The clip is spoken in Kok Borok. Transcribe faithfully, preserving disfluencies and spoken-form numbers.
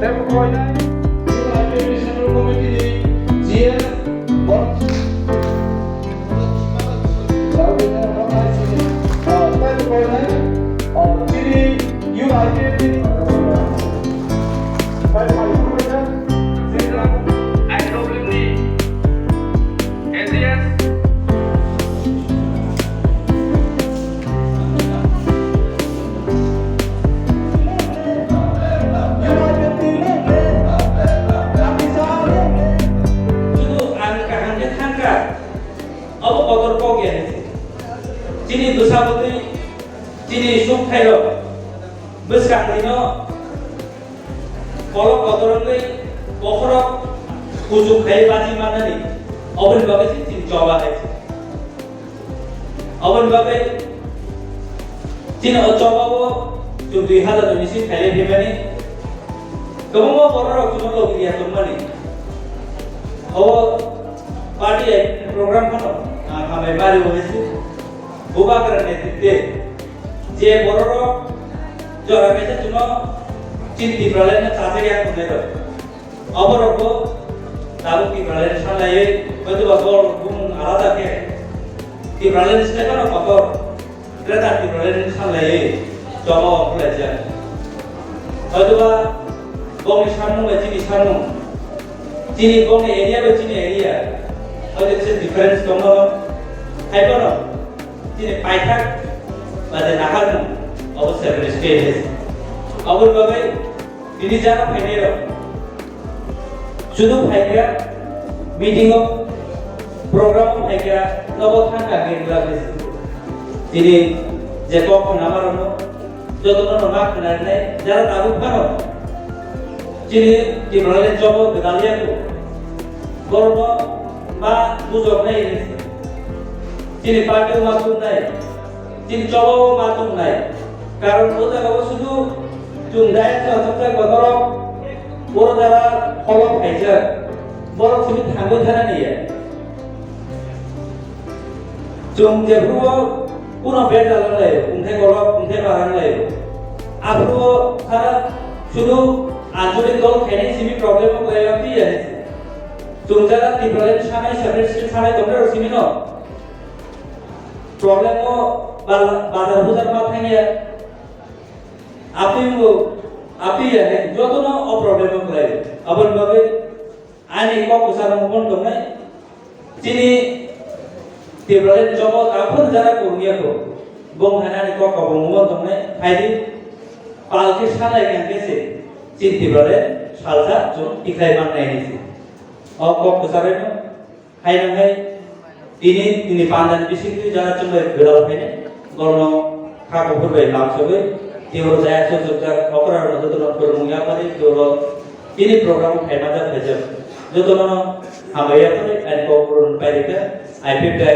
Tei bo koinai, Central Committee ni G S, tei bo koinai, chini U I P F ni, Sudu ang kaham khe thangkha, abo kotor kok ya hai se. Chini bwsa bwtwi, chini suk thairok bwskang dino kolok kotor wngwi bokhorok kuchuk khai baji mannani, oboni bagwi se chini choba hai se. Oboni bagwi chini o choba o chwng dui hazar ni simi khailai phaimani kwbangma bororok chwngno logi ya tongmani. O party program phano, ah, hambai mari o hai se. Bubagra netrite je bororok jora kaisa chwngno chini Tipraland no chajak ya tongnai rok. Oborokbo tabuk Tipraland sanlaiwi, hoitoba borok bumung alada khe Tipraland state no kotor, Greater Tipraland sanlaiwi choba o khwlaijak. Hoitoba bongni samung bai chini samung, chini bongni area bai chini area, hoito kisa difference tongmano, haiphano chini paithak ba je naharmung obo separate state. Oboni bagwi tini jara phainairok sudu phaikha meeting o, program o phaikha, nobo thangkha khe wngla khe tini je kok khna marokno jotono no ma khna rinai jara tabuk phano chini Tipraland jobo gwdal ya kho. Borokno ma bujoknai hinwi chini party o ma chuknai. Chini choba o ma tongnai. Karon o jaga o sudu chwng daya chwng chwng borok, borok jara holok khaijak. Borok simi thangwi thana niya. Chwng jephuru o kuno bejal wng lai, kungthai kolok, kungthai barang lai. Aphuru o sara sudu ancholik dol khainai simi problem o kwlai piya. Chwng jara Tipraland sanai separate state sanai tongnai rok simi no. Problem o ba-, bazar buzar ma thangya. Apni bo, apni ya, jotono o problem o kwlai. Aboni bagwi ani kok bwsa rok mungkon tongnai. Chini Tipraland jobo kaphun jara kurungya ko. Bong hai ani kok kobong mungkon tongnai. Phaidi palki sanai kangke se. Chini Tipraland salsa chwng tikhlai mannai ni se. O kok bwsa rok no. Hai nang hai, tini, tini pandani bisingtwi jara chwngbai gwdal phainai, borokno kha kuphur bai lamsogwi, tei oro jaya sojokjak, okra rokno jotono phwrwngmung yapharwi, tei oro tini program o phaima jak phaijak. Jotono hambai yapharwi, ani kok phurwng pai rikha, I P F T I.